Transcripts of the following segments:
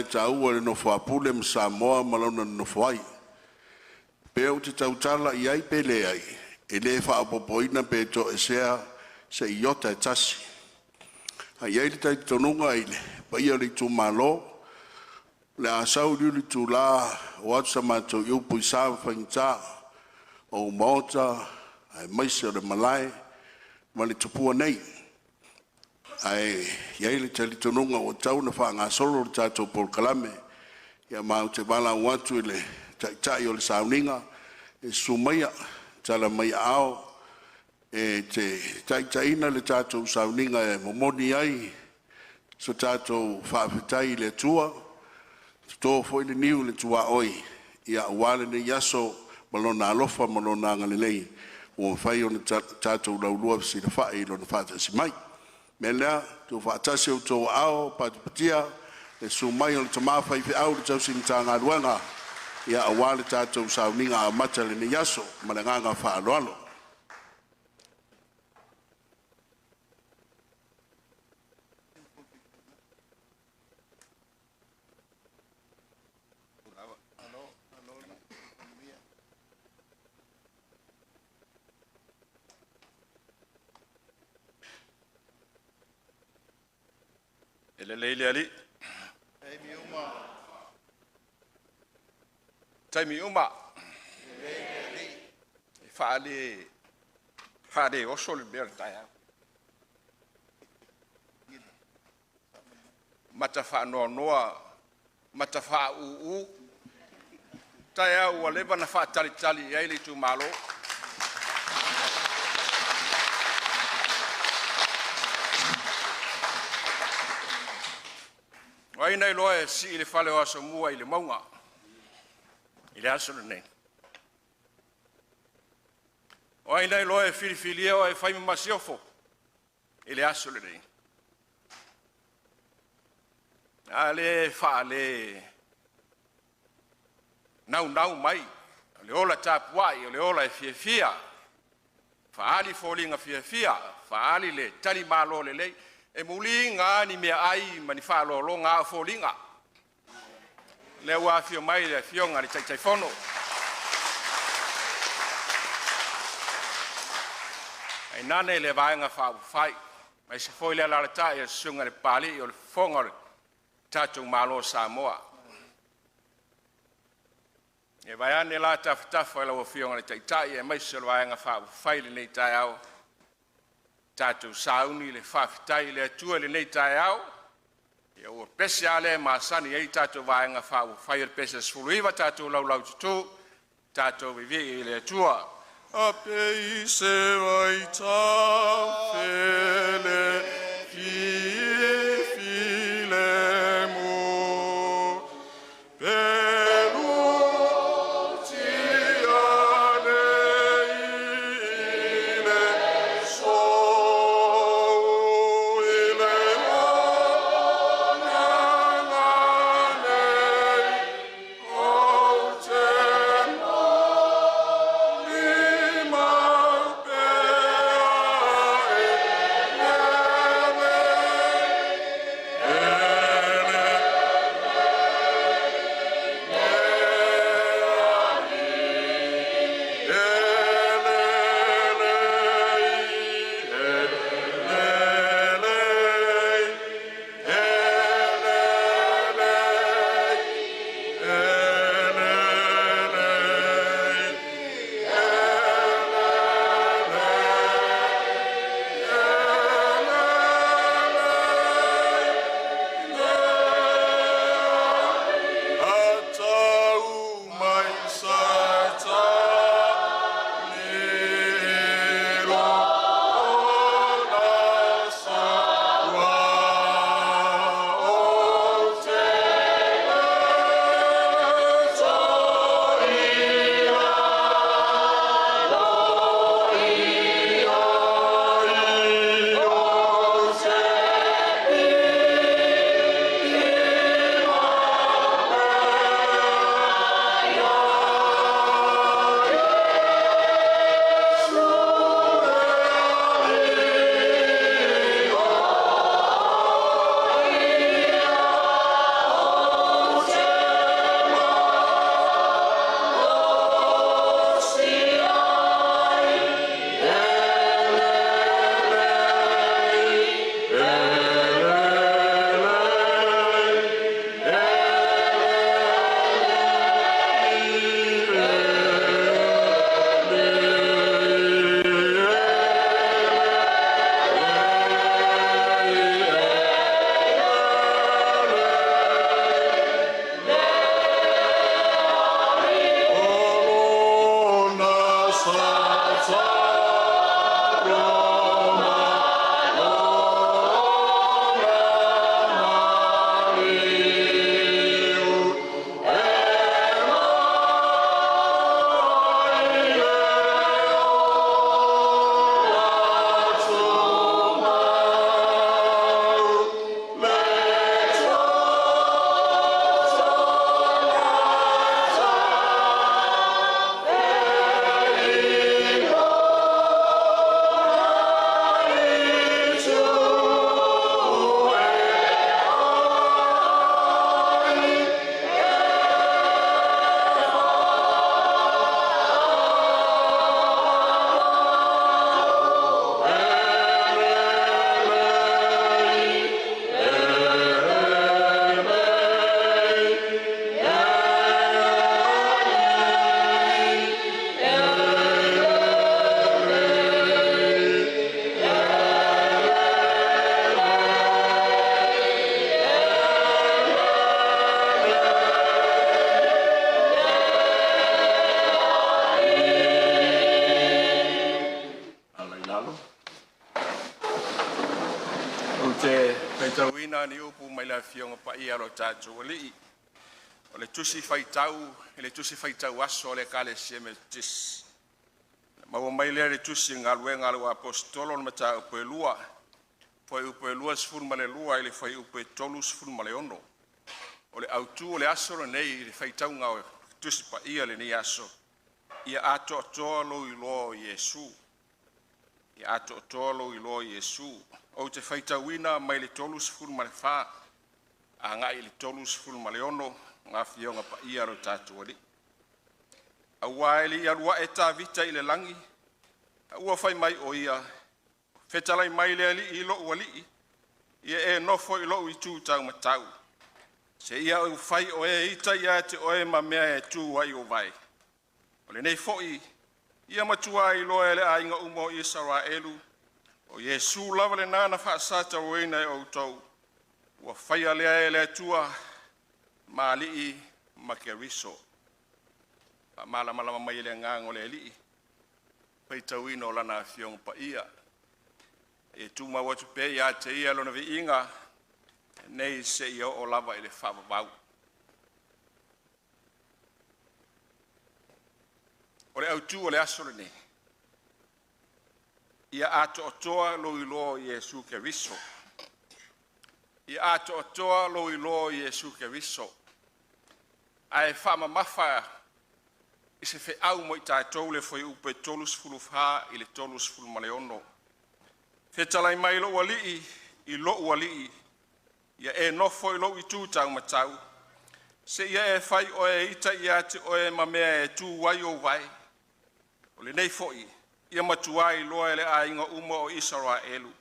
Taua i le nofo a Pule ma Samoa ma lona nonofo ai. Pe ou te tautala i ai pe leai, e le faaopoopoina pe toesea se iota e tasi. Ae i ai le talitonuga i le paia o le itumalo, o le a sauliuli itula oo atu sa matou upu i sa ma faigata o maota aemaise o le malae ma le tupua nei. Ae i ai le talitonuga ua tatau ona faagasolo le tatou polokalame. Ia ma ou te valaau atu i le Taitai o le sauniga, susu maia, tala mai aao e te taitaiina le tatou sauniga e momoli ai so tatou faafetai i le Atua, toto foi le niu i le tuaoi aua lenei aso ma Lona alofa ma Lona agalelei ua mafai ona tatou laulua fesilafai i Lona faatasi mai. O le mea lea, tuufaatasi o outou aao patipatia le susu mai o le tama faifeau i le tausi Matagaluega aua le tatou sauniga amata i lenei aso. Ma le agaga faaaloalo. E lelei le Alii, taimi uma, e faale oso le mea o le taeao. Mata faanoanoa, mata faauu, taeao ua leva ona faatalitali i ai le itumalo. O ai na iloa e sii le fale o Asomua i le mauga i le aso lenei? O ai na iloa e filifilia oe e fai ma masiofo i le aso lenei? A lea e faale naunau mai, o le ola tapuai, o le ola e fiafia, faaali foliga fiafia, faaali le talimalo lelei. E muliga lava ni meaai ma ni faaaloaloga a o foliga. O lea ua afio mai le Afioga i le Taitaifono, tainane le Vaega Faaupufai, aemaise foi le alaalatai o le Susuga i le Papalii o le fofoga o le tatou Malo o Samoa. Ia vaeane la tafatafa o lau Afioga i le Taitai aemaise o le Vaega Faaupufai i lenei taeao, tatou sauni le faafetai i le Atua i lenei taeao. Ia ua pese lava le masani ai le tatou Vaega Faaupufai o le pese 19, tatou laulaututu, tatou vivii i le Atua. Se filemu, Ia alii le sou i le agaga nei Ou te molimau pea e le faitauina ni upu mai le Afioga Paia a lo tatou Alii. O le tusi faitau i le tusi faitau aso a le Ekalesia Metotisi, na maua mai lea i le tusi o Galuega a le Aposetolo o le mataupu e 2, fuaiupu e 22 i le fuaiupu e 36. O le autu o le aso lenei i le faitauga o Tusi Paia i lenei aso, ia atoatoa lou iloa o Iesu. Ia atoatoa lou iloa o Iesu. Ou te faitauina mai le 34 agai i le 36 Afioga Paia a lo tatou Alii. Aua e le i alu a'e Tavita i le lagi, a ua fai mai o ia, ‘Fetalai mai le Alii i lo'u Alii, ia e nofo i lou itu taumatau, seia ou fai o e ita ia te oe ma mea e tu ai ou vae.’ O lenei foi ia matua iloa e le aiga uma o Isaraelu, o Iesu lava lena na faasatauro e outou, ua faia lea e le Atua ma Alii ma Keriso.” Faamalamalama mai e le Agaga o le Alii faitauina o Lana Afioga Paia. E tumau atu pea ia te Ia Lona viiga nei seia oo lava i le faavavau. O le autu o le aso lenei, ia atoatoa lou iloa o Iesu Keriso. Ia atoatoa lou iloa o Iesu Keriso. Ae faamamafa i se feau mo i tatou le fuaiupu e 34 i le 36. Fetalai mai lou Alii i lou Alii, ia e nofo i lou itu taumatau, seia e fai oe e ita ia te oe ma mea e tu ai ou vae. O lenei foi ia matua iloa e le aiga uma o Isaraelu,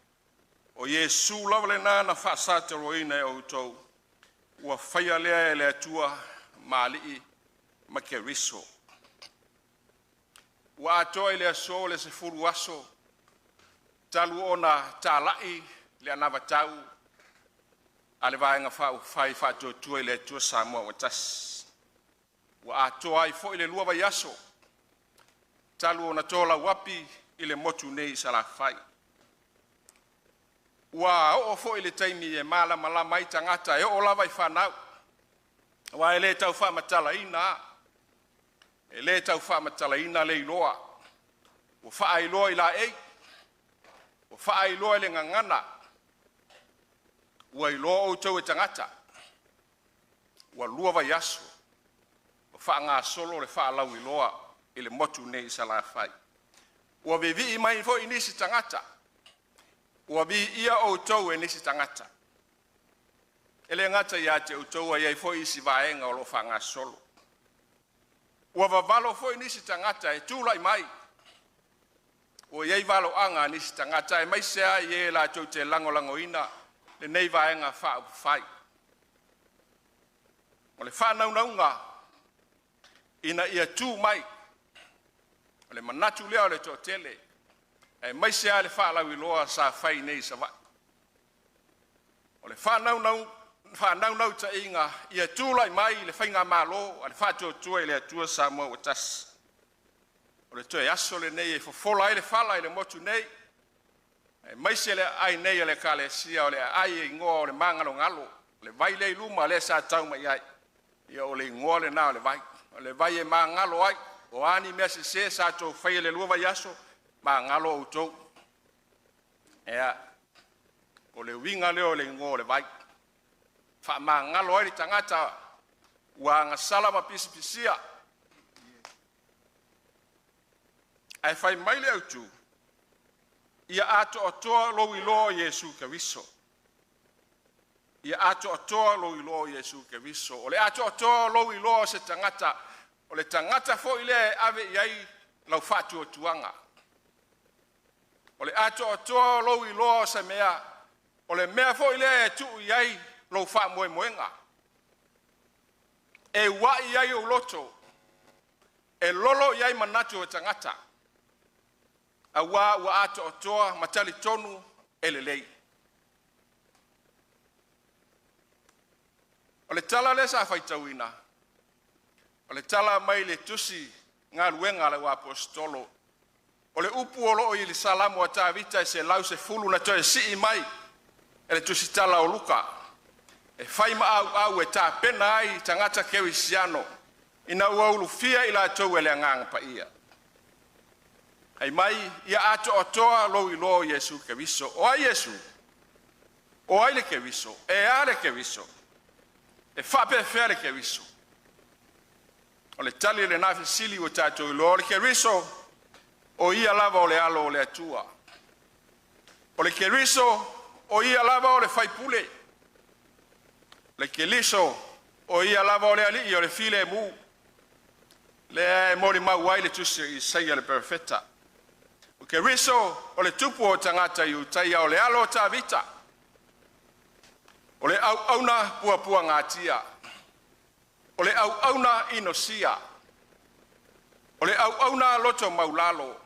o Iesu lava lena na faasatauroina e outou, ua faia lea e le Atua ma Alii ma Keriso. Ua atoa i le aso le 10 aso talu ona talai le anavatau a le Vaega Faaupufai Faatuatua i le Atua Samoa ua Tasi, ua atoa ai foi le 2 vaiaso talu ona tolauapi i le motu nei i Salafai. Ua oo foi i le taimi e malamalama ai tagata e oo lava i fanau, aua e le tau faamatalaina lava, e le tau faamatalaina le iloa. Ua faailoa i laei, ua faailoa i le gagana, ua iloa outou e tagata ua 2 vaiaso o faagasolo le faalauiloa i le motu nei i Salafai. Ua vivii mai foi nisi tagata, ua viia outou e nisi tagata. E le gata ia te outou ae i ai foi isi vaega o lo o faagasolo. Ua vavalo foi nisi tagata e tulai mai, ua i ai valoaga a nisi tagata aemaise lava i e latou te lagolagoina lenei Vaega Faaupufai. O le faanaunauga ina ia tu mai, o le manatu lea o le toatele, aemaise lava le faalauiloa sa fai nei i Savaii. O le faanaunautaiga, ia tulai mai le Faigamalo a le Faatuatua i le Atua Samoa ua Tasi. O le toe aso lenei e fofola ai le fala i le motu nei, aemaise le aai nei o le Ekalesia, o le aai e igoa o le Magalogalo, o le vai lea i luma lea sa tau mai ai, ia o le igoa lena o le vai. O le vai e magalo ai, o a ni mea sese sa outou faia i le 2 vaiaso, magalo outou. Ia, o le uiga lea o le igoa o le vai, faamagalo ai le tagata ua agasala ma pisapisia. Ae fai mai le autu, ia atoatoa lou iloa o Iesu Keriso. Ia atoatoa lou iloa o Iesu Keriso. O le atoatoa o lou iloa o se tagata, o le tagata foi lea e ave i ai lau faatuatuaga. O le atoatoa o lou iloa o se mea, o le mea foi lea e tuu i ai lou faamoemoega. E uai ai ou loto, e lolo i ai manatu o le tagata, aua ua atoatoa ma talitonu e lelei. O le tala lea sa faitauina, o le tala mai le tusi Galuega a le Aposetolo. O le upu o lo o i le Salamo a Tavita e 110 na toe sii mai e le tusitala o Luka. E fai ma auau e tapena ai tagata kerisiano ina ua ulufia i latou e le Agaga Paia. Fai mai, ia atoatoa lou iloa o Iesu Keriso. O ai Iesu? O ai le Keriso? E a le Keriso? E faapefea le Keriso? O le tali o lena fesili ua tatou iloa, o le Keriso o Ia lava o le alo o le Atua. O le Keriso o Ia lava o le faipule. O le Keriso o Ia lava o le Alii o le filemu, lea e molimau ai le tusi a Isaia le Perofeta. O Keriso o le tupu o tagata Iutaia o le alo o Tavita, o le auauna puapuagatia, o le auauna inosia, o le auauna loto maualalo,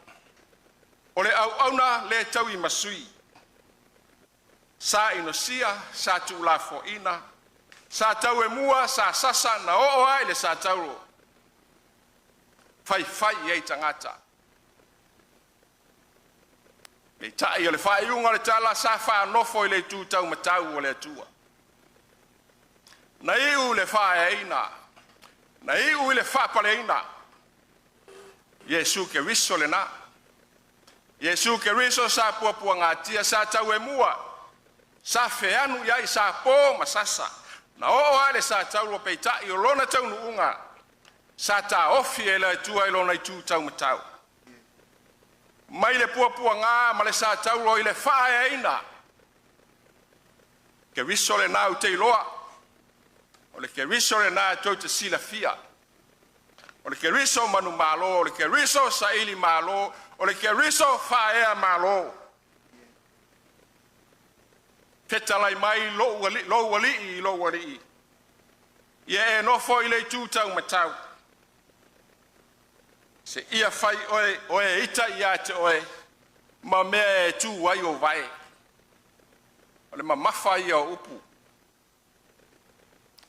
o le auauna le tauimasui. Sa inosia, sa tuulafoaina, sa tauemua, sa sasa, na oo lava i le sa-taulo, faifai i ai tagata. Peitai o le faaiuga o le tala sa faanofo i le itu taumatau o le Atua. Na iu i le faaeaina, na iu i le faapaleina. Iesu Keriso lena. Iesu Keriso sa puapuagatia, sa tauemua, sa feanu i ai, sa po ma sasa, na oo lava i le sa-taulo, peitai o lona taunuuga sa taofi e le Atua i lona itu taumatau. Mai le puapuaga ma le sa-taulo i le faaeaina. O Keriso lena ou te iloa, o le Keriso lena tou te silafia, o le Keriso manumalo, o le Keriso sailimalo, o le Keriso faaea malo. Fetalai mai lou Alii i lou Alii, ia e nofo i le itu taumatau, seia fai oe o e ita ia te oe ma mea e tu ai ou vae. O le mamafa ia o upu.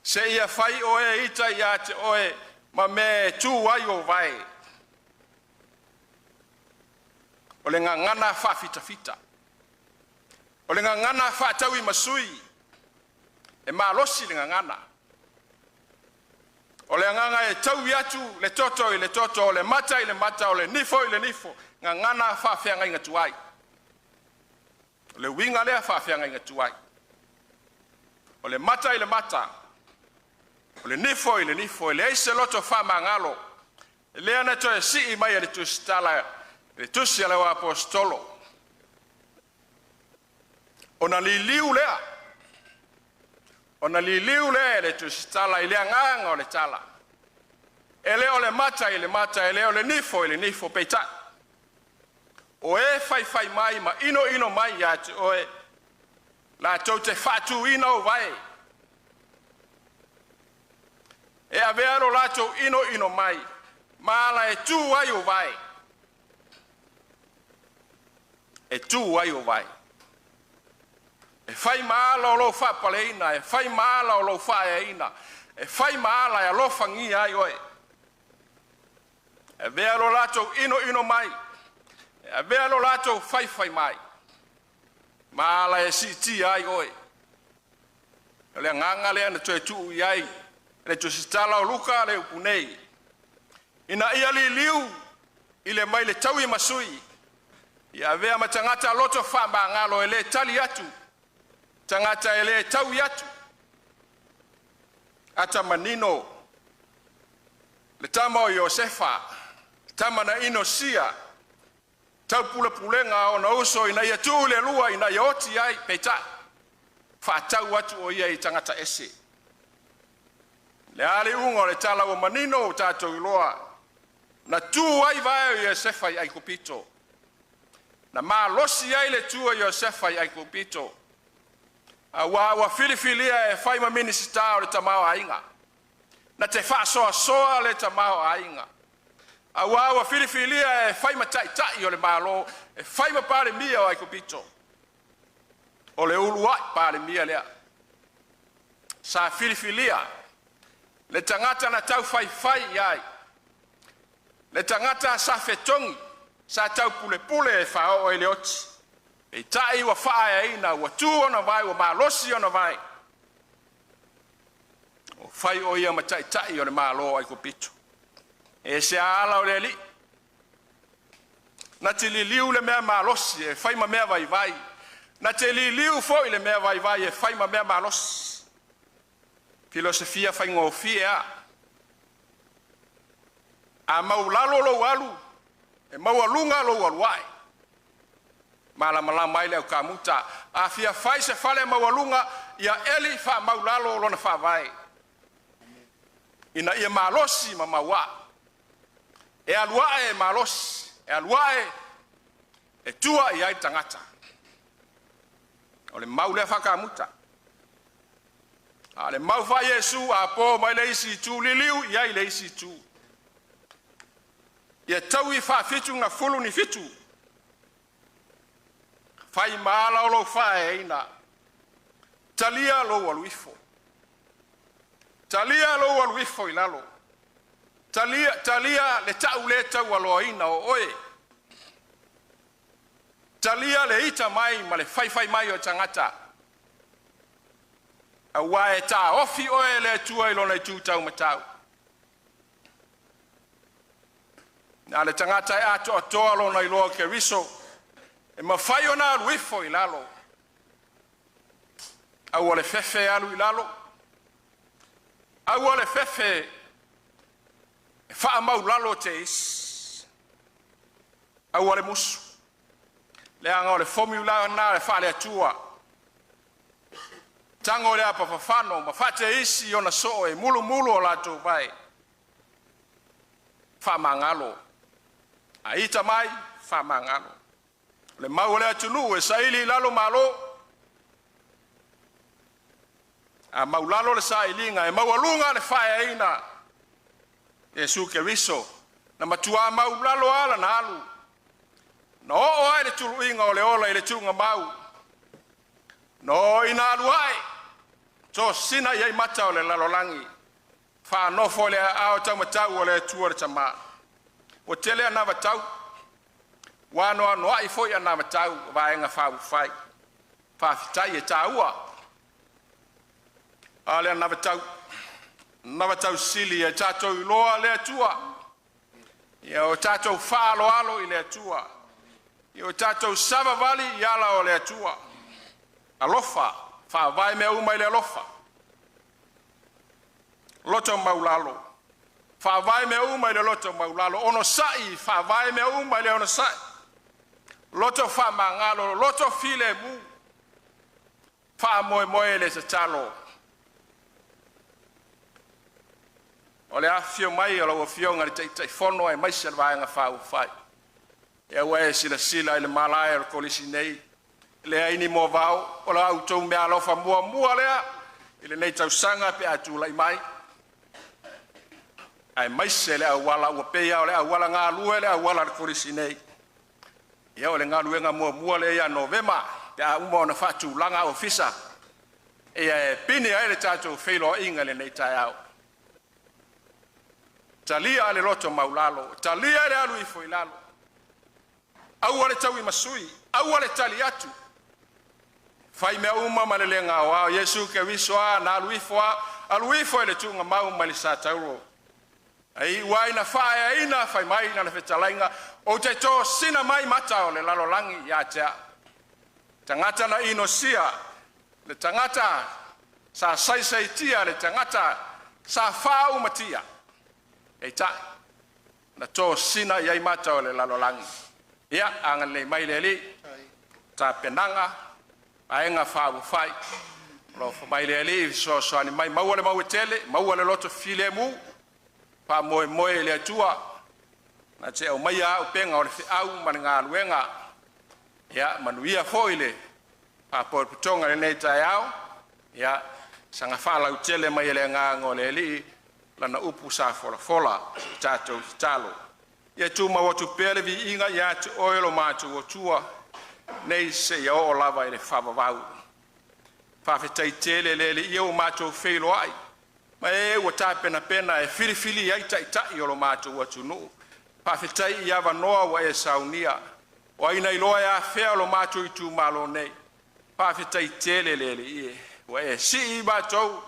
Seia fai o e ita ia te oe ma mea e tu ai ou vae. O le gagana faafitafita. O le gagana faatauimasui. E malosi le gagana. O le agaga e taui atu le toto i le toto, o le mata i le mata, o le nifo i le nifo, gagana faafeagaiga tuai. O le uiga lea faafeagaiga tuai. O le mata i le mata, o le nifo i le nifo, e leai se loto faamagalo. Lea na toe sii mai e le tusitala le tusi a le Aposetolo ona liliu lea, ona liliu lea e le tusitala i le agaga o le tala. E le o le mata i le mata, e le o le nifo i le nifo, peitai, o e faifai mai ma inoino mai ia te oe, latou te faatuina ou vae, e avea lo latou inoino mai ma ala e tu ai ou vae, e tu ai ou vae. E fai ma ala o lou faapaleina, e fai ma ala o lou faaeaina, e fai ma ala e alofagia ai oe. E avea lo latou inoino mai, e avea lo latou faifai mai, ma ala e siitia ai oe. O le agaga lea na toe tuu i ai le tusitala o Luka le upu nei, ina ia liliu i le mai le tauimasui, ia avea ma tagata loto faamagalo e le tali atu, tagata e le taui atu. Ata manino le tama o Iosefa, tama na inosia, taupulepulega a ona uso ina ia tuu i le lua ina ia oti ai, peitai faatau atu o ia i tagata ese. Le a le iuga o le tala ua manino o tatou iloa, na tu ai vae o Iosefa i Aikupito, na malosi ai le tu a Iosefa i Aikupito, aua ua filifilia e fai ma minisita o le tamaoaiga, na te faasoasoa le tamaoaiga, aua ua filifilia e fai ma taitai o le Malo, e fai ma Palemia o Aikupito. O le uluai Palemia lea sa filifilia le tagata na taufaifai i ai, le tagata sa fetogi, sa taupulepule e faaoo i le oti, peitai ua faaeaina, ua tu ona vae, ua malosi ona vae. Ua fai o ia ma taitai o le Malo o Aikupito. E ese lava ala o le Alii, na te liliu le mea malosi e fai ma mea vaivai, na te liliu foi le mea vaivai e fai ma mea malosi. Filosofia faigofie lava. A maualalo lou alu, e maualuga lou alu ae. Malamalama ai le aukamuta, a fia fai se fale maualuga, ia eli faamaualalo lona faavae, ina ia malosi ma mauaa. E alu ae malosi, e alu ae e tua i ai le tagata. O le mau lea faakamuta. A o le mau faa-Iesu, a po mai le isi itu, liliu i ai le isi itu. Ia taui faafitu-na-fulu ni fitu, fai ma ala o lou faaeaina, talia lou alu ifo, talia lou alu ifo i lalo, talia, talia le tau le taualoaina o oe, talia le ita mai ma le faifai mai o tagata, aua e taofi oe e le Atua i Lona itu taumatau. Na o le tagata e atoatoa lona iloa o Keriso e mafai ona alu ifo i lalo. Aua le fefe e alu i lalo, aua le fefe e faamaulalo teisi, aua le musu, leaga o le formula lena faale-Atua. Tago i le apa fafano ma faateisi ona soo e mulumulu o latou vae, faamagalo. A ita mai, faamagalo. O le mau a le atunuu e saili i lalo malo, a maulalo le sailiga e maualuga le faaeaina. Iesu Keriso na matua maulalo lava lana alu, na oo lava i le tuluiga o le ola i le tuugamau, na oo ina alu ae, tosina i ai mata o le lalolagi, faanofo i le aao taumatau o le Atua le Tama. Ua tele anavatau, ua anoanoai foi anavatau a Vaega Faaupufai. Faafetai e taua, a o le anavatau, anavatau sili ia tatou iloa le Atua, ia o tatou faaaloalo i le Atua, ia o tatou savavali i ala o le Atua, alofa, faavae mea uma i le alofa, loto maualalo, faavae mea uma i le loto maualalo, onosai, faavae mea uma i le onosai, loto faamagalo, loto filemu, faamoemoe i le tatalo. O le afifio mai o lau Afioga i le Taitaifono aemaise le Vaega Faaupufai, ia ua e silasila i le malae o le Kolisi nei, e leai ni moavao, o la outou meaalofa muamua lea i lenei tausaga pe a tulai mai, aemaise le auala ua pei lava o le auala galue le auala o le Kolisi nei. Ia o le galuega muamua lea ia Novema pe a uma ona faatulaga ofisa e pine ai le tatou feiloaiga i lenei taeao. Talia le loto maualalo, talia le alu ifo i lalo, aua le tauimasui, aua le tali atu, fai mea uma ma le le gaoa. O Iesu Keriso a na alu ifo a, alu ifo i le tuugamau mai le satauro, e iu ai ina faaeaina fai mai lana fetalaiga, ou te tosina mai mata o le lalolagi ia te au. Tagata na inosia, le tagata sa saisaitia, le tagata sa faaumatia, peitai na tosina i ai mata o le lalolagi. Ia agalelei mai le Alii, tapenaga Vaega Faaupufai, alofa mai le Alii fesoasoani mai, maua le maua tele, maua le loto filemu, faamoemoe i le Atua na te aumaia auupega o le feau ma le galuega. Ia manuia foi le faapotopotoga i lenei taeao. Ia saga faalautele mai e le agaga o le Alii lana upu sa folafola i tatou tatalo. Ia tumau atu pea le viiga ia te Oe lo matou Atua, nei seia oo lava i le faavavau. Faafetai tele le Alii ua matou feiloai ma e ua tapenapena e filifili ai Taitai o lo matou atunuu. Faafetai i avanoa ua e saunia, o ai na iloa e afea lo matou itumalo nei. Faafetai tele le Alii e, ua e sii matou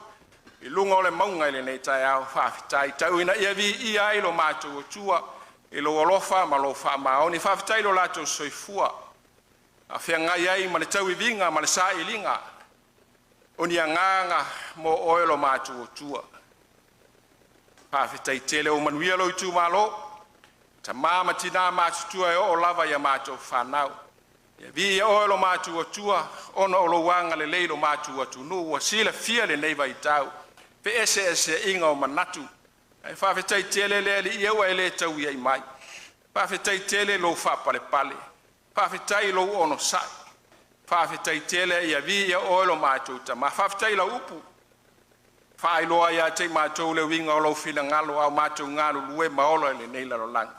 i luga o le mauga i lenei taeao. Faafetai. Tau ina ia viia ai lo matou Atua i lou alofa ma lou faamaoni. Faafetai i lo latou soifua faafeagai ai ma le tauiviga ma le sailiga, o ni agaga mo oe lo matou Atua. Faafetai tele ua manuia lou itumalo, tama ma tina matutua e oo lava ia matou fanau. Ia viia Oe lo matou Atua ona o lou agalelei i lo matou atunuu ua silafia e lenei vaitau feeseeseaiga o manatu. Ae faafetai tele le Alii ua e le tauiai mai. Faafetai tele i lou faapalepale, faafetai i lou onosai, faafetai tele. Ia viia Oe lo matou Tama. Faafetai i lau upu ua faailoa ia te i matou le uiga o lou finagalo a o matou galulue ma ola i lenei lalolagi.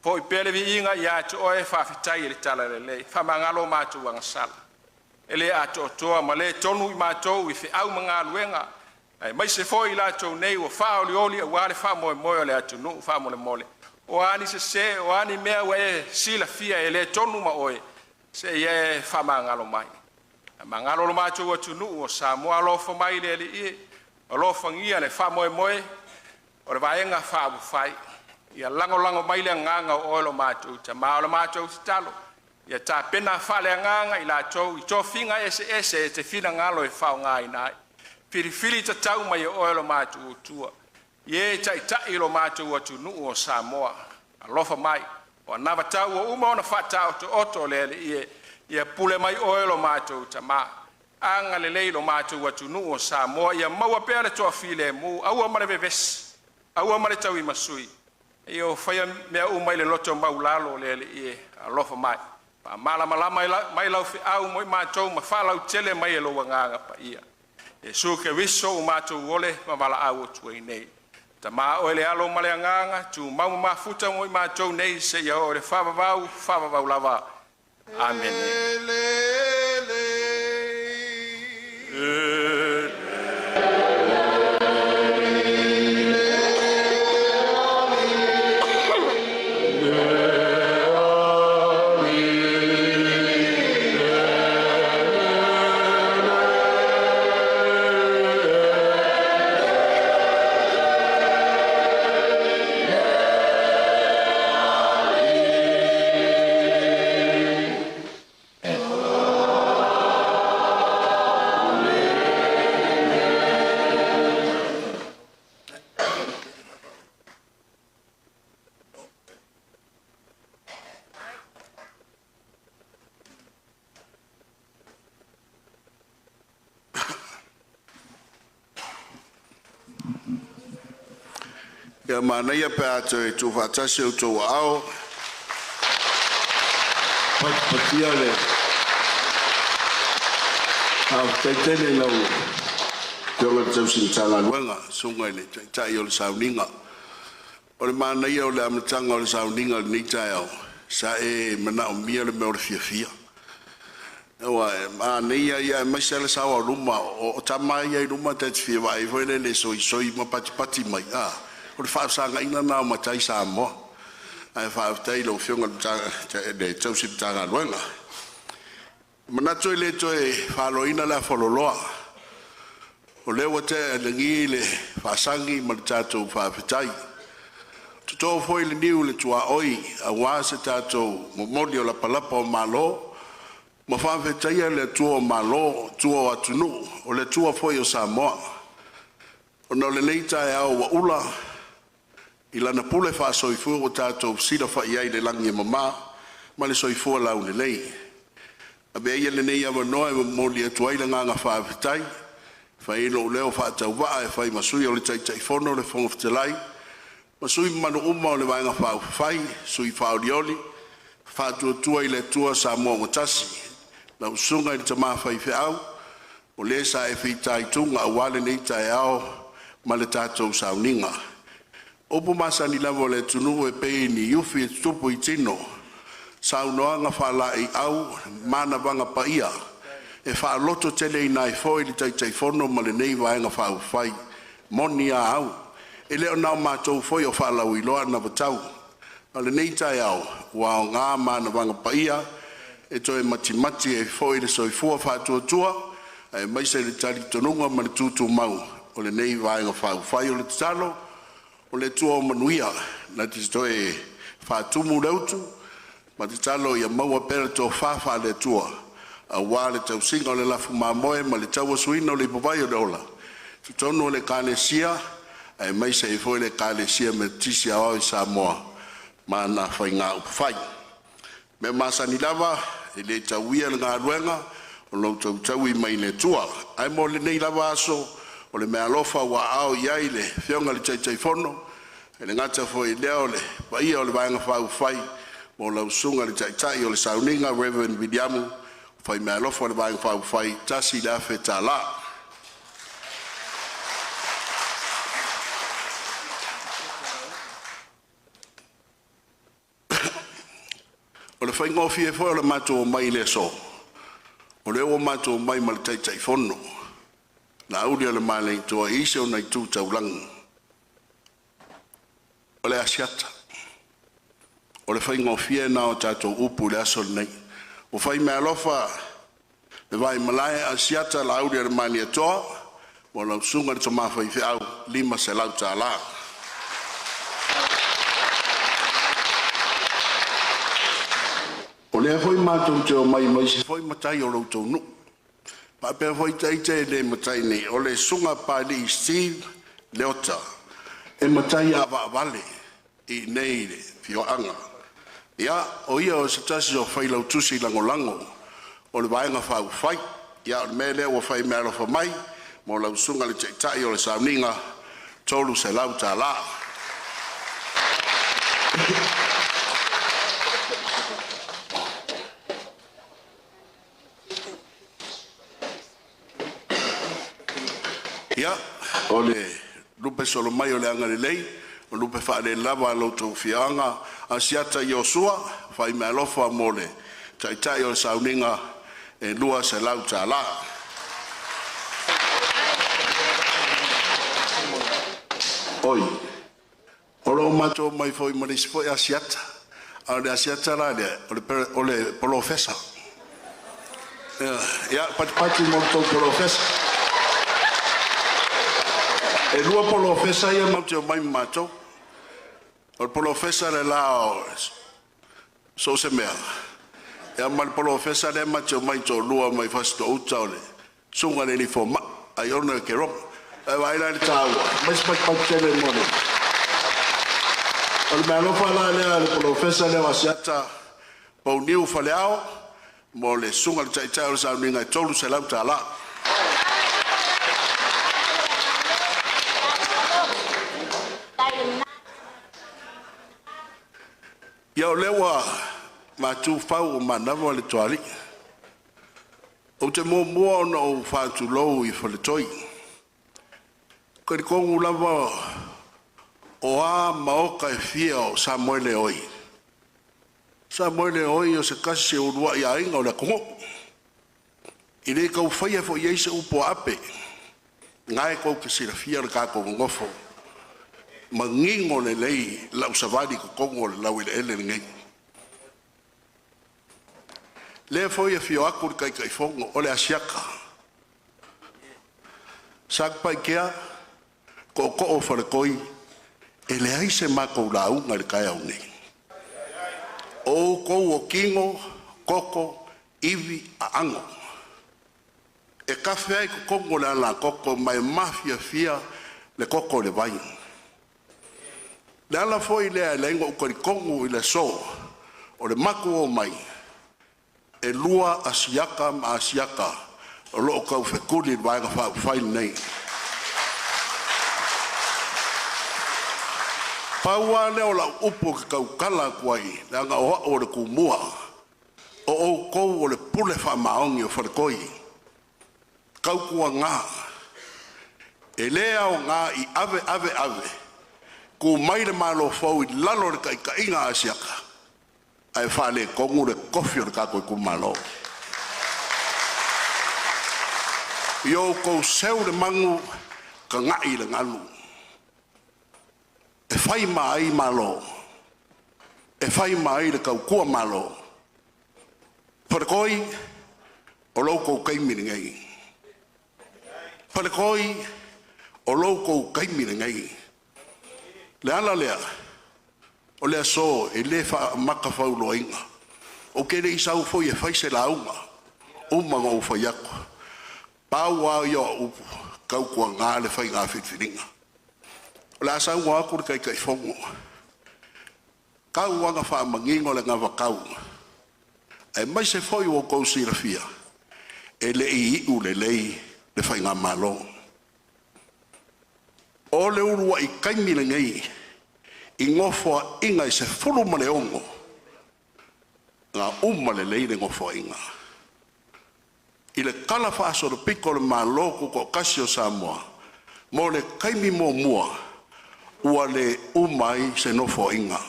Foi pea le viiga ia te Oe, faafetai le talalelei, faamagalo matou agasala e le atoatoa ma le tonu i matou i feau ma galuega aemaise foi i latou nei ua faaolioli aua le faamoemoe o le atunuu. Faamolemole, o a ni sese, o a ni mea ua e silafia e le tonu ma oe, se i e faamagalo mai. Faamagalo lo matou atunuu o Samoa. Alofa mai le Alii e, alofagia le faamoemoe o le Vaega Faaupufai, ia lagolago mai le agaga o oe lo matou Tama. O le matou tatalo, ia tapena faaleagaga i latou i tofiga eseese e te finagalo e faaaogaina ai, filifili tatau mai e oe lo matou Atua i e taitai lo matou atunuu o Samoa. Alofa mai, o anavatau ua uma ona faataotooto e le Alii e, ia pule mai oe lo matou Tama, agalelei i lo matou atunuu o Samoa, ia maua pea le toafilemu, aua ma le vevesi, aua ma le tauimasui, a ia faia mea uma i le loto maualalo le Alii e. Alofa mai, faamalamalama mai lau feau mo i matou ma faalautele mai e lou Agaga Paia. Iesu Keriso ua matou ole ma valaau atu ai nei. Tama oe le Alo ma le Agaga, tumau ma mafuta mo i matou nei seia oo i le faavavau, faavavau lava. Amene. Ia manaia pe a toe tuufaatasi outou aao e patipatiia le faafetai tele i lau Afioga i le tausi Matagaluega, susuga i le Taitai o le Sauniga. O le manaia o le amataga o le sauniga i lenei taeao, sa e manaomia le mea o le fiafia. Aua e manaia ia aemaise lava le sao o luma, o tama a ia i luma ta te fia vaai foi lele e soisoi ma patipati mai, o le faafesagaiga lena o matai Samoa. Ae faafetai i lau Afioga i le tausi Matagaluega. E manatu e le toe faloina le afaloloa, o lea ua tea i lagi le faasagi ma le tatou faafetai. Toto foi le niu i le tuaoi aua se tatou momoli o lapalapa o malo ma faafetaia le Atua o Malo, Atua o atunuu, o le Atua foi o Samoa. Ona o lenei taeao ua ula i lana pule faasoifua ua tatou fesilafai ai i le lagi e mama ma le soifua laulelei. Avea ia lenei avanoa e momoli atu ai le agaga faafetai e fai ai lou leo faatauvaa e fai ma sui o le Taitaifono, le Fofoga Fetalai ma sui mamalu uma o le Vaega Faaupufai, Sui Faaolioli Faatuatua i le Atua Samoa ua Tasi, lau Susuga i le Tama Faifeau o le sa e fitaituga aua lenei taeao ma le tatou sauniga. O upu masani lava a le atunuu, e pei o ni ufi e tutupu i tino, saunoaga faalaeiau ma manavaga paia e faalototeleina ai foi le Taitaifono ma lenei Vaega Faaupufai. E moni a au, e le o na o matou foi o faalauiloa anavatau a o lenei taeao ua aoga manavaga paia e toe matimati ai foi le soifua faatuatua aemaise le talitonuga ma le tutumau. o lenei Vaega Faaupufai. O le tatalo, o le Atua o manuia na te toe faatumu le utu ma tatalo ia maua pea le tofa faale-Atua aua le tausiga o le lafu mamoe ma le tauasuina o le ipuvai o le Ola i totonu o le Ekalesia aemaise ai foi le Ekalesia Metotisi Aoao i Samoa ma ana faiga upufai. O mea masani lava, e le tauia le galuega o lo o tautaui mai le Atua. Ae mo lenei lava aso, o le meaalofa ua aao i ai le Afioga i le Taitaifono, e le gata foi i lea o le paia o le Vaega Faaupufai mo lau Susuga i le Taitai o le Sauniga Reverend Viliamu, fai meaalofa o le Vaega Faaupufai $1,000. O le faigofie foi o le matou omai i le aso, o lea ua matou omai ma le Taitaifono Laaulialemalietoa i isi ona itu taulagi, o le Asiata. O le faigofie lena o tatou upu i le aso lenei. Ua fai meaalofa le vaimalae Asiata Laaulialemalietoa mo lau susuga i le tama faifeau $500. O lea foi matou te omai ma isi foi matai o lo outou nuu, faapea foi ita e le matai nei, o le susuga a Papalii Steve Leota, e matai avavale i inei i le afioaga. Ia, o ia o se tasi o Failautusi Lagolago o le Vaega Faaupufai. Ia o le mea lea ua fai meaalofa mai mo lau susuga i le Taitai o le Sauniga, $300. Ia, o le lupe solo mai o le agalelei o lupe faalelava a lo outou afioaga Asiata Iosua fai meaalofa mo le Taitai o le Sauniga e $200. Oi, o lo o matou omai foi ma le isi foi Asiata, a o le Asiata la lea o le Polofesa. Ia, patupatu mo le tou Polofesa. E lua Polofesa ia matou te omai ma matou. O le Polofesa le la o Soosemaea ia ma le Polofesa lea ma te omai toalua mai Fasitoouta o le susuga i le alii fomai Aiono Kerope. Ae vaai la i le taua? Aumai se patupatu tele mo le… O le meaalofa la lea a le Polofesa lea o Asiata Pauniu Faleao mo le susuga i le Taitai o le Sauniga e $300. Ia o lea ua matu fau ua manava le toalii. Ou te muamua ona ou faatulou i Faletoi. E talitonu lava o a maota e fia o Samoeleoi, Samoeleoi o se tasi o uluai aiga o le atunuu. E le tau faia foi i ai se upu a Ape, o lena tou te silafia le tatou nonofo manino lelei lau savali i totonu o le laueleele lenei. O lea foi e afio atu le Taitaifono o le Asiata, Satupaitea, tootoo o Faletoi, e leai se matou lauga i le taeao nei. O outou o tino, toto, ivi, aano, e tafe ai totonu o le alatoto ma e mafiafia le toto i le vai. O le ala foi lea e ala ai ona ou talitonu i le aso, o le matou omai, e lua Asiata ma Asiata o lo o taufetuli i le Vaega Faaupufai lenei. Pau lava lea o lau upu ou te tautala atu ai, leaga o au o le tumua, o outou o le pule faamaoni o Faletoi. Tautuana, e le aoga i ave ave ave, tu mai le Malo fou i lalo o le taitaiga a Asiata ae faaletonu le tofi o le tatou itumalo. Ia outou seu le manu, taga'i i le galu, e fai ma ai malo, e fai ma ai le tautua Malo. Faletoi, o lo outou taimi lenei. Faletoi, O lo outou taimi lenei. Le ala lea, o le aso e le faamatafauloaina. Ou te le i sau foi e fai se lauga, uma ona ou fai atu. Pau lava ia o au upu, tautuana le faiga filifiliga. O le a saunoa atu le Taitaifono, tau lava ina faamanino le anavatau, aemaise foi ua outou silafia, e le i iu lelei le faigamalo. O le uluai taimi lenei i nofoaiga e 16, na uma lelei le nofoaiga. I le talafaasolopito o le Malo Tutoatasi o Samoa, mo le taimi muamua ua le uma ai se nofoaiga. O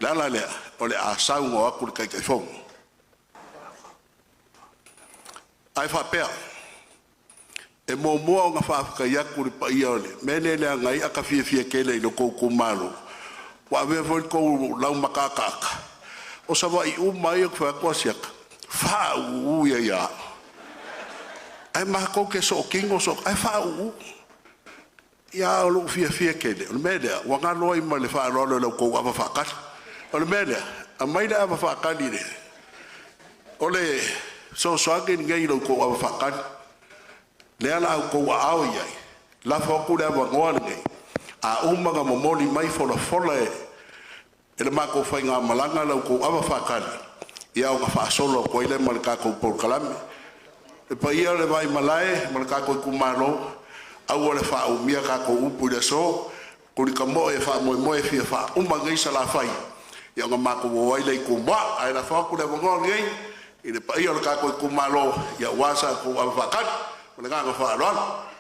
le ala lea o le a saunoa atu le Taitaifono. Ae faapea, e muamua ona faafetai atu i le paia o le mea lea e leaga ai ata fiafia tele i lo outou itumalo, ua avea foi le tou laumataataata, o Savaii uma lava ia ou te fai atu Asiata, faauu ia ia au. Ae matou te sootino sootino ae faauu. Ia a o lou fiafia tele, o le mea lea ua galo ai ma le faaaloalo i la outou ava faatali. O le mea lea, aumai le ava faatali o le fesoasoani lenei i lo outou ava faatali, lea o le a outou aao i ai, lafo atu le avanoa lenei, a uma ona momoli mai folafola e le matou faigamalaga la outou ava faatali, ia ona faasolo atu ai lea ma le tatou polokalame. Le paia o le vaimalae ma le tatou itumalo, aua le faaumia tatou upu i le aso, tulitamoe e faamoemoe e fia faauma nei Salafai ia ona matou o ai lea i Tumua. Ae lafo atu le avanoa lenei i le paia o le tatou itumalo aua sa outou ava faatali. Ma le agaga faaaloalo.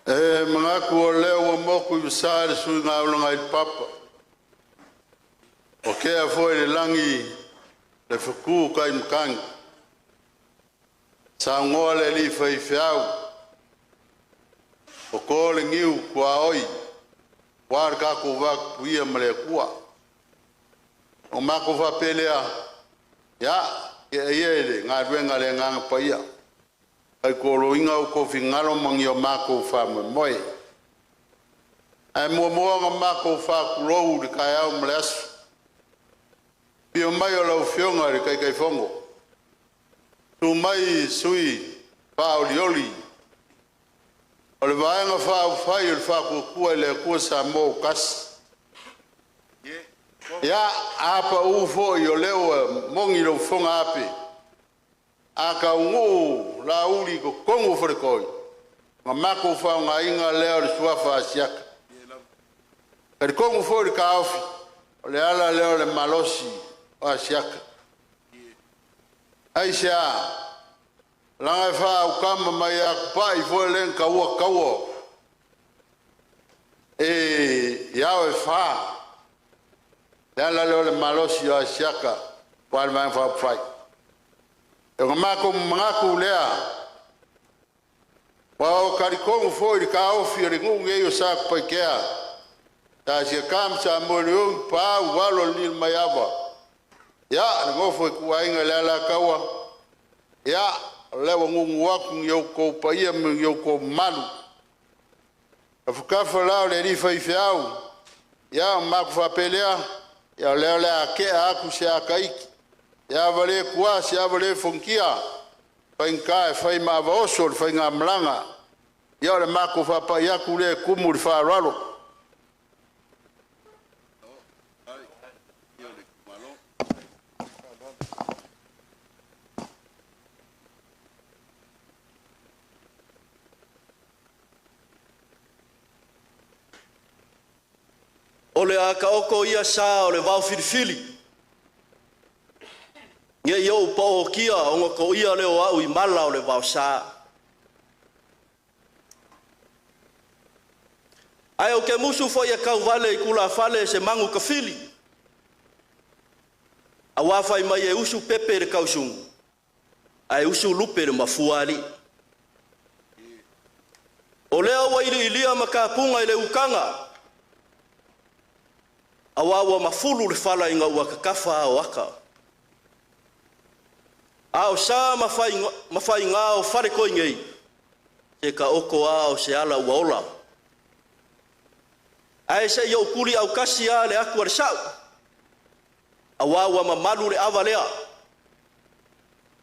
E manatu o lea ua motu i vasa le suigaula a le papa, ua tea foi le lagi le fetu taimatagi, saunoa le alii faifeau, toto le niu tuaoi ua le tatou va tapuia ma le Atua. O matou faapea lea, ia tea ia i le galuega a le Agaga Paia, tautualuaina outou finagalo ma ni o matou faamoemoe. Ae muamua ona matou faatulou i le taeao ma le aso, afio mai o lau Afioga i le Taitaifono, susu mai sui faaolioli o le Vaega Faaupufai o le Faatuatua i le Atua Samoa ua Tasi. Ia, a pau foi o lea ua moni lou fofoga ape, a taunuu lauli i totonu o faletoi, ona matou faaaogaina lea o le suafa Asiata. E talitonu foi le taofi, o le ala lea o le malosi o Asiata. Aisea? Leaga e faautama mai ia Tupai foi lea na taua taua e ao e fa. Le ala lea o le malosi o Asiata aua le Vaega Faaupufai. E matou manatu lea, ua ou talitonu foi i le taofi o le nuu nei o Satupaitea, sa Asiata ma Samoeleoi, Pau, Alo o le Lilomaiava, ia le nofo a ituaiga i le Alataua, ia o lea ua nuunuu atu ni outou paia ma ni outou mamalu. Tafatafa la o le alii faifeau, ia ona matou faapea lea, ia o lea o le a tea atu se ata iki, se ava le tua se ava le fonotia, faigata e fai ma ava oso le faigamalaga. Ia o le matou faapai atu lea e tumu i le faaaloalo. O le a taoto ia sa o le vaofilifili ne i ou paotia ona toia lea o au i mala o le vaosa. Ae ou te musu foi e kauvale i tulafale se magu tafili, auā fai mai e usu pepe i le tausugu, ae usu lupe i le mafuaalii. O lea ua iliilia matapuga i le utaga, auā ua mafulu le fala ina ua tatafa aoata. A o sa ma faiga o Faletoi nei, se taoto a o se ala ua ola. Ae se i ou tuli autasi lava le atu a le sau, auā ua mamalu le ava lea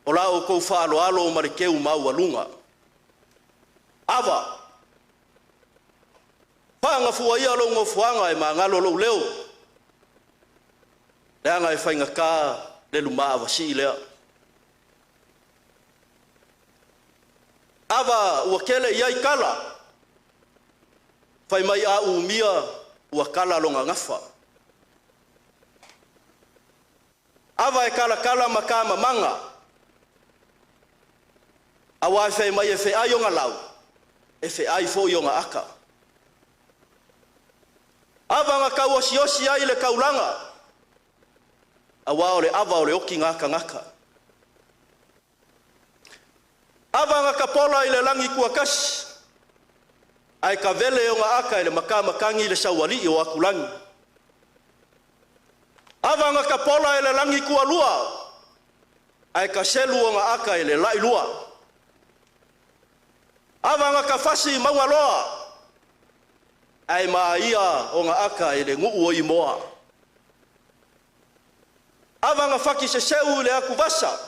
o la outou faaaloalo ma le teu maualuga. Ava, faagafua ia lou nofoaga e magalo lou leo, leaga e faigata le lumaavasii lea. Ava ua tele i ai tala, fai mai a umia ua tala lona gafa. Ava e talatala ma tamamaga, auā fai mai e feai ona lau, e feai foi ona ata. Ava na tauosiosi ai le taulaga, auā o le ava o le otiga tagata. Ava na tapola i le lagi tuatasi, ae kavele ona ata i le matamatagi i le saualii o atulagi. Ava na tapola i le lagi tualua, ae kaselu ona ata i le lailua. Ava na tafasi i Maugaloa, ae maia ona ata i le nuu o Imoa. Ava na fati seseu i le atuvasa,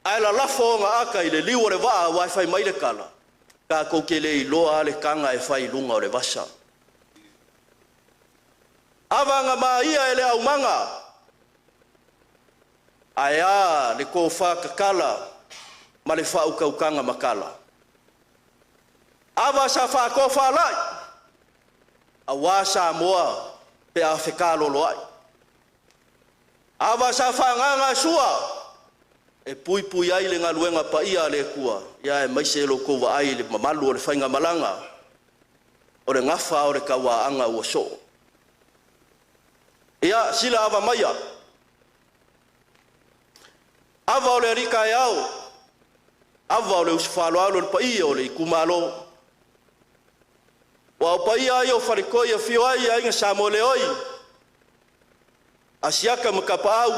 ae lalafo ona ata i le liu o le vaa auā e fai mai le tala, tatou te le iloa le taga e fai i luga o le vasa. Ava na maia e le aumaga, ae a le tofa tatala ma le faautautaga matala. Ava sa faatofalai, auā Samoa pe a fekaloloai. Ava sa faagasua e puipui ai le galuega paia a le Atua, ia aemaise lo outou vaai i le mamalu o le faigamalaga, o le gafa o le tauaaaga ua soo. Ia sila ava maia, ava o le alii taeao, ava o le usufaaaloalo i le paia o le itumalo. Ua o paia ai o Faletoi afio ai aiga Samoeleoi, Asiata ma Tapaau,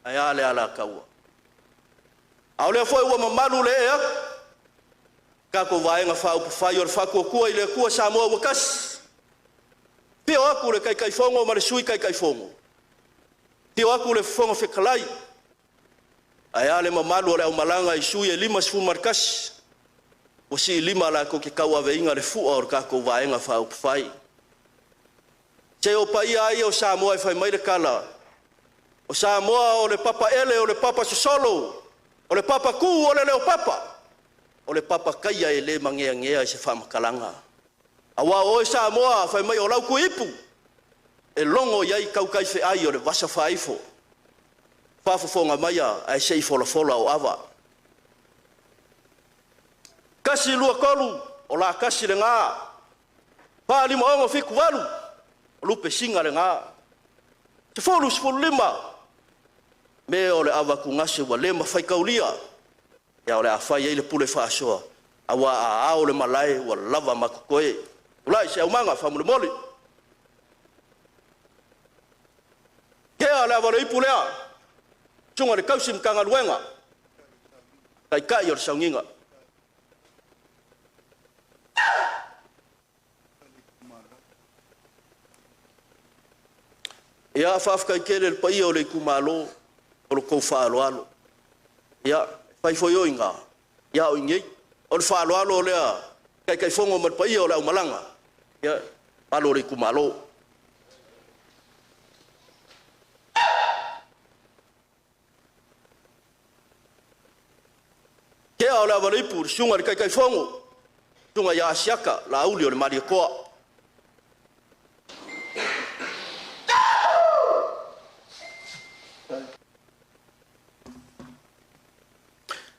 ae a le Alataua. A o lea foi ua mamalu le ee atu, tatou Vaega Faaupufai o le Faatuatua i le Atua Samoa ua tasi. Afio atu le Taitaifono ma le Sui Taitaifono, afio atu le Fofoga Fetalai, ae a le mamalu o le aumalaga i sui e 51 ua siilima latou te tauaveina le fua o le tatou Vaega Faaupufai. Se o paia ai o Samoa e fai mai le tala, o Samoa o le papaele, o le papasosolo, o le papatū, o le leopapa, o le papataia e le mageagea i se faamatalaga. Auā o oe Samoa fai mai o lau tuiipu, e logo i ai tautai feai o le vasa faaifo. Faafofoga maia ae se i folafola o ava. 1, 2, 3, o la tasi lena. 4, 5, 6, 7, 8, o lupe siga lena. 10, 15, mea o le avatugase ua le mafai taulia, ia o le a fai ai le pule faasoa, auā a ao le malae ua lava ma totoe. Ulai se aumaga faamolemole. Kea le ava o le ipu lea, susuga i le tausi Matagaluega, taitai o le sauniga. Ia faafetai tele i le paia o le itumalo o lo outou faaaloalo. Ia fai foi o iga, ia o inei. O le faaaloalo lea Taitaifono ma le paia o le aumalaga, ia malo le itumalo. Kea o le avaleipu, le susuga i le Taitaifono, susuga ia Asiata Laauli o le Malietoa.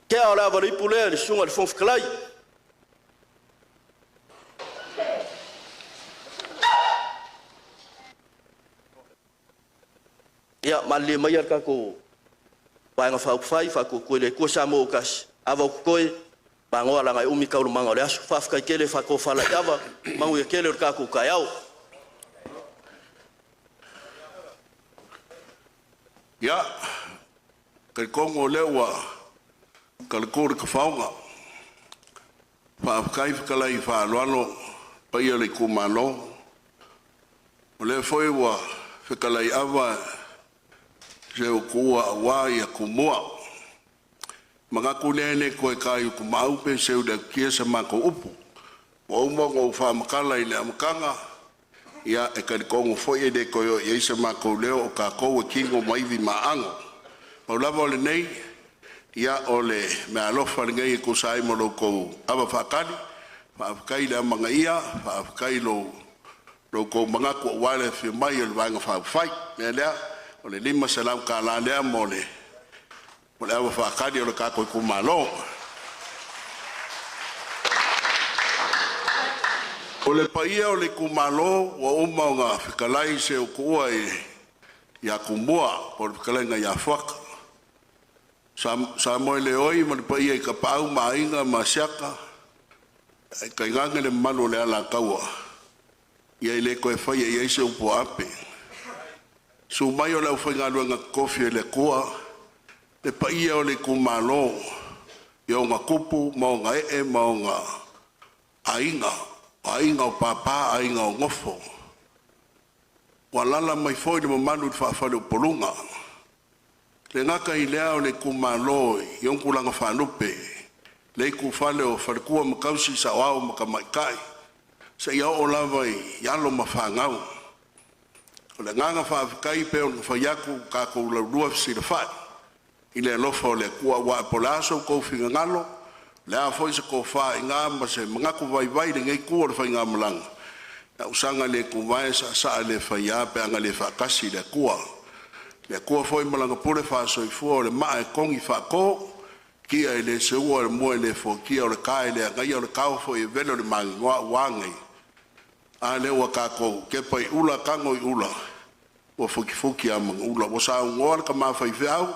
Kea o le avaleipu lea i le susuga i le Fofoga Fetalai. Ia malilie maia le tatou Vaega Faaupufai Faatuatua i le Atua Samoa ua Tasi, ava o totoe, pagoa leaga e umi taualumaga o le aso. Faafetai tele faatofalaiava, manuia tele lo tatou taeao. Ia, talitonu o lea ua talutu le tafaoga, faafetai fetalai faaaloalo paia o le itumalo. O lea foi ua fetalai aava se upu ua aua ia Tumua. Manatu lea e le toe ta i utumaau pe seu i le atutia sa matou upu. Ua uma ona ou faamatala i le amataga, ia e talitonu foi e le toe oo i ai so matou leo, o tatou e tino ma ivi ma aano. Pau lava o lenei, ia o le meaalofa lenei e tusa ai ma lo outou ava faatali, faafetai le amanaia, faafetai i lo outou manatu aua le afio mai o le Vaega Faaupufai. O le mea lea, o le $500 lea mo le ava faatali a lo tatou itumalo. O le paia o le itumalo ua uma ona fetalai se upu ia Tumua po o le fetalaiga ia Fuata. Samoeleoi ma le paia i Tapaau ma Aiga ma Asiata ae tainane le mamalu o le Alataua, ia e le toe faia i ai se upu a Ape. Susu mai o le aufaigaluega totofi a le Atua, le paia o le itumalo i ona tupu ma ona ee ma ona aiga, o aiga o papa, aiga o nofo, ua alaala mai foi le mamalu i le faa-faleupoluga. E le gata i lea o le itumalo i ona tulaga faalupe, le ituifale o faletua ma tausi, saoao ma tamaitai, seia oo lava i alo ma fanau. O le agaga faafetai e pei ona fai atu, tatou laulua fesilafai i le alofa o le Atua. Aua po o le a so outou finagalo, o le a foi se tofa ma se manatu vaivai i lenei itu o le faigamalaga, e saga le tuvae, saasaa le faia pe ana le faatasi le Atua. O le Atua foi ma Lana pule faasoifua o le maa e togi faato, tia e le seua, o le moa e le fuatia, o le ta e le agaia o le tao foi e velo i le maninoa. Ua a nei? A lea ua tatou tepa i ula tago i ula, ua futifuti a manuula. Ua saunoa le tama faifeau,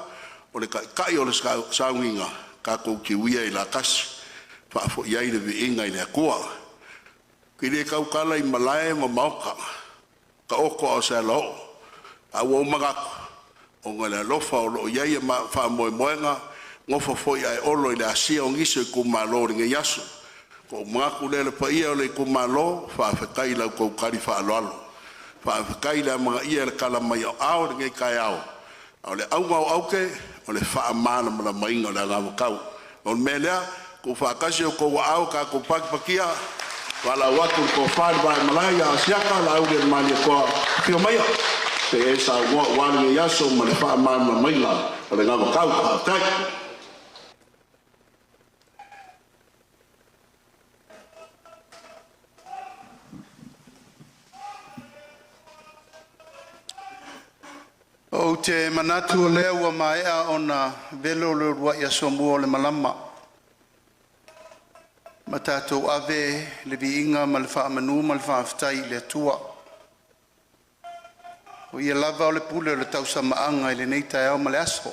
o le taitai o le sauniga, tatou tiu ia ia latasi, faafoi ai le viiga i le Atua. Ou te le tautala i malae ma maota, taoto a o se alaoo, ae ua ou manatu, ona o le alofa o lo o i ai faamoemoega, e nofo foi ae olo i le asia o nisi o itumalo i lenei aso. Ona ou manatu lea le paia o le itumalo, faafetai i la outou tali faaaloalo, faafetai le amanaia i le tala mai o aao i lenei taeao. A o le auga o aute, o le faamalamalamaina o le anavatau. O le mea lea, tuufaatasi o outou aao tatou patipatia, valaau atu le tofa i le vaimalae ia Asiata Laaulialemalietoa, afio maia se i e saunoa aua lenei aso ma le faamalamalamaina o le anavatau. Faafetai. Ou te manatu o lea ua maea ona velo le uluai aso mua o le malama ma tatou ave le viiga ma le faamanu ma le faafetai i le Atua. O Ia lava o le pule o le tausamaaga i lenei taeao ma le aso,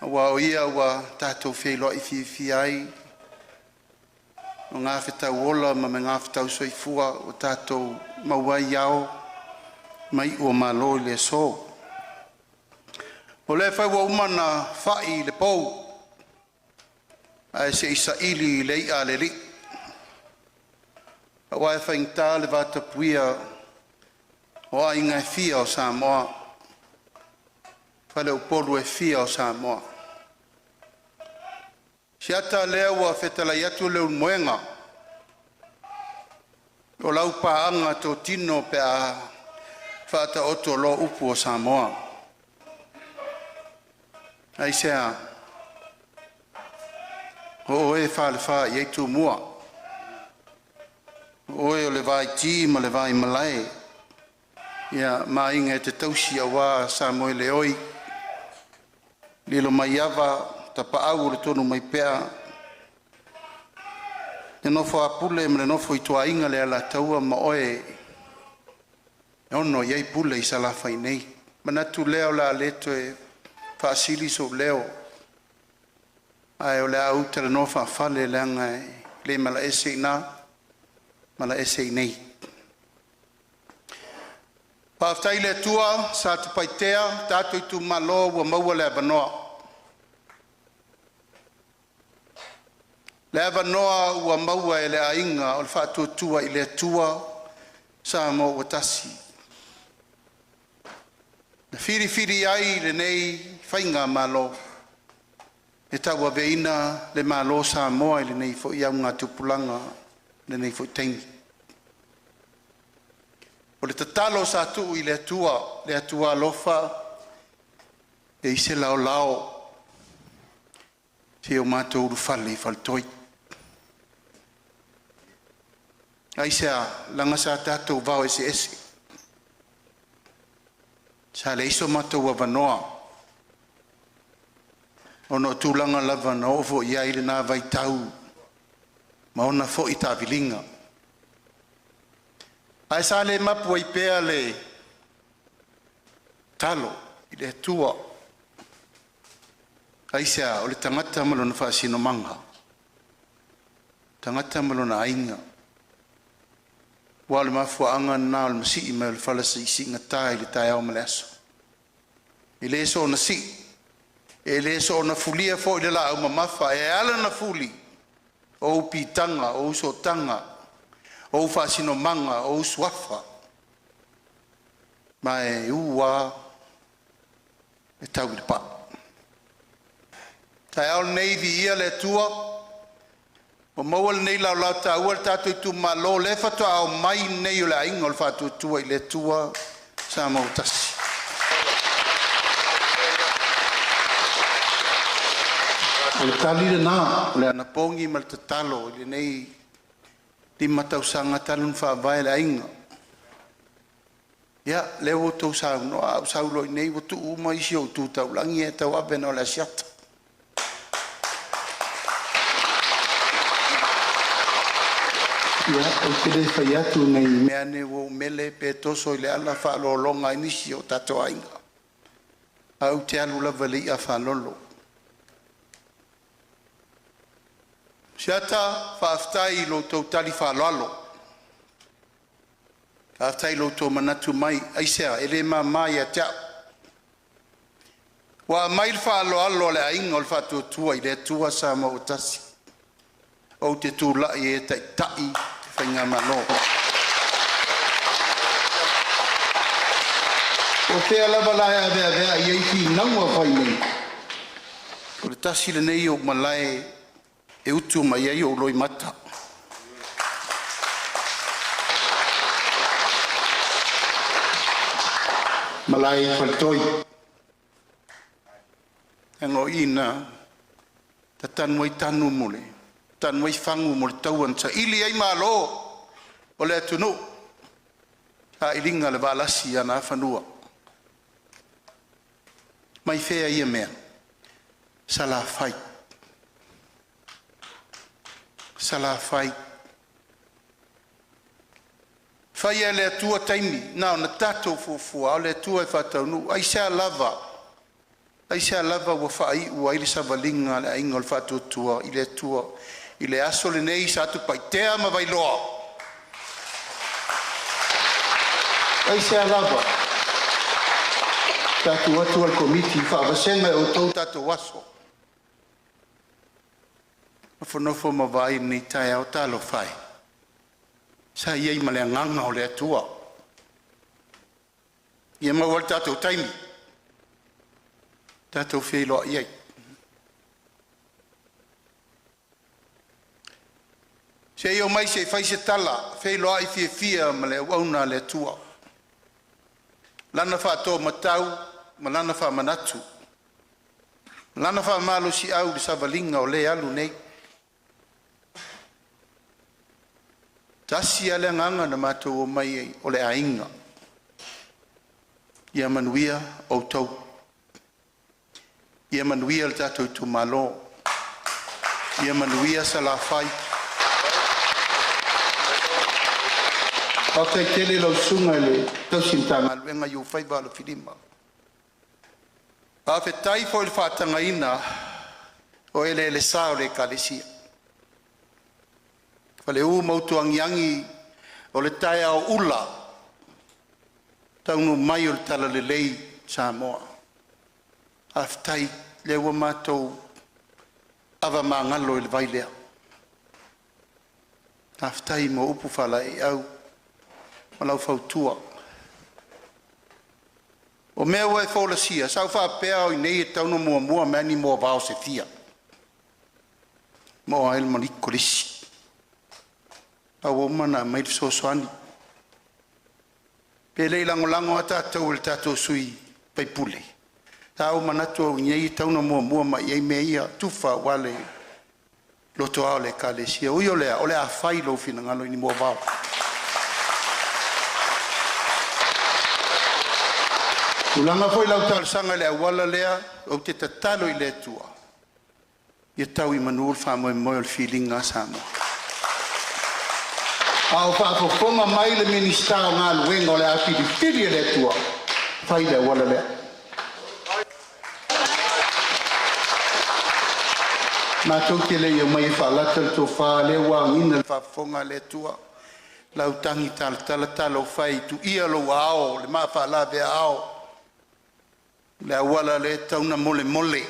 aua o Ia ua tatou feiloai fiafia ai i magafetau ola ma magafetau soifua ua tatou maua ai ao ma iu o malo i le aso. O lea foi ua uma ona fai i le pou ae se i saili le i'a a le alii, aua e faigata le vatapuia o aiga e fia o Samoa, faleupolu e fia o Samoa. E ata lea ua fetalai atu Leulumoega, o lau paaga totino pe a faataoto loa upu o Samoa. Aisea? O oe e falefa i ai Tumua, o oe o le vaiti ma le vaimalae ma aiga e te tausi aua Samoeleoi, Lilomaiava, Tapaau o le Tonumaipea, le nofo a Pule ma le nofo a ituaiga le Alataua ma oe e ono i ai Pule i Salafai nei. manatu lea o le a le toe faasili sou leo, ae o le a ou talanoa faa-fale leaga e le malaese i ina, malaese i inei. Faafetai i le Atua Satupaitea, tatou itumalo ua maua le avanoa. Le avanoa ua maua e le aiga o le Faatuatua i le Atua Samoa ua Tasi na filifili ai lenei faigamalo e tauaveina le Malo o Samoa i lenei foi augatupulaga lenei foi taimi. O le tatalo sa tuu i le Atua, “Le Atua alofa, e i ai se laolao se i o matou ulufale i faletoi.” Aisea? Leaga sa tatou vao eseese, sa leai so matou avanoa ona o tulaga lava na oo foi i ai lena vaitau ma ona foi taaviliga. Ae sa le mapu ai pea le tatalo i le Atua. Aisea? O le tagata ma lona faasinomaga, o le tagata ma lona aiga. Aua o le mafuaaga lena o le masii mai o le fala siisiigata i le taeao ma le aso. E le soona sii, e le soona fulia foi le laau mamafa, e ala ona fuli o ou piitaga, o ou sootaga, o ou faasinomaga, o ou suafa ma e ua lava e tau i le pa. O le taeao lenei, viia le Atua ua maua lenei laolao taua le tatou itumalo, o lea faatoa omai lenei o le aiga o le Faatuatua i le Atua Samoa ua Tasi. O le tali lena o le anapogi ma le tatalo i lenei 5 tausaga talu ona faavae le aiga. Ia lea ua outou saunoa, a ou sau loa i inei ua tuu uma isi ou tu taulagi ae tauave na o le Asiata. Ia, ou te le fai atu ne i meaane ua ou mele pe toso i le ala faaaloaloga ai nisi o tatou aiga, ae ou te alu lava i le i'a a faalolo. Asiata, faafetai i lo outou tali faaaloalo, faafetai i lo outou manatu mai. Aisea? E le mama ia te au. Ua aumai le faaaloalo a le aiga o le Faatuatua i le Atua Samoa ua Tasi ou te tulai ai e taitai le faigamalo. O fea lava la e aveaveai ai finauga fai nei, o le tasi lenei o ou malae e utu mai ai ou loimata. Malae i Faletoi, leaga o i na tatanu ai tanu mo le tanu ai fagu mo le taua na saili ai malo o le atunuu, sailiga o le valasi i ana a fanua. Mai fea ia mea? Salafai. Salafai. Faia e le Atua taimi, na ona tatou fuafua a o le Atua e faataunuu. Aisea lava? Aisea lava ua faaiu ai le savaliga a le aiga o le Faatuatua i le Atua i le aso lenei Satupaitea ma Vailoa? Aisea lava? Sa tuu atu a le Komiti e faavasega e outou tatou aso. Nofonofo ma vaai i lenei taeao, talofa e, sa i ai ma le agaga o le Atua ia maua ai lo tatou taimi tatou feiloai ai. Se i omai se i fai se tala feiloai fiafia ma le auauna a le Atua, Lana faatomatau ma Lana faamanatu, Lana faamalosiau i le savaliga o le alu nei. Tasi lava le agaga na matou omai ai, o le aiga. Ia manuia outou, ia manuia le tatou itumalo, ia manuia Salafai. Faafetai tele i lau susuga i le tausi Matagaluega i ou faiva alofilima. Faafetai foi i le faatagaina o eleele sa o le Ekalesia, Faleu ma Utuagiagi, o le taeao ula taunuu mai o le Talalelei i Samoa. Faafetai o lea ua matou avamagalo i le vai lea. Faafetai mo upu faalaeiau ma lau fautua. O mea ua e folasia, sa ou faapea au i nei e tatau ona muamua mai lava ni moavao se fia maua ai ma kolisi, a ua uma ona aumai le fesoasoani. Pe le i lagolago a tatou e le tatou sui usufono, sa ou manatu au nei e tatau ona muamua mai i ai mea ia, tufa aua le lotoa o le Ekalesia. Ui o lea, o le a fai lou finagalo i ni moavao. O le tulaga foi i lau talosaga i le auala lea, ou te tatalo i le Atua ia tau i manu le faamoemoe o le filiga a Samoa. A o faafofoga mai le Minisita o Galuega, o le a filifili e le Atua, fai le auala lea. Matou te le i omai e faalata le tofa, o lea ua agiga i le faafofoga a le Atua lau tagitalatala talofa e i tuia lou aao i le maa faalaveao i le auala lea e tatau ona molemole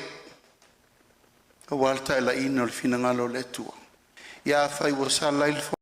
aua le taelaiina o le finagalo o le Atua. Ia afai ua sala ai le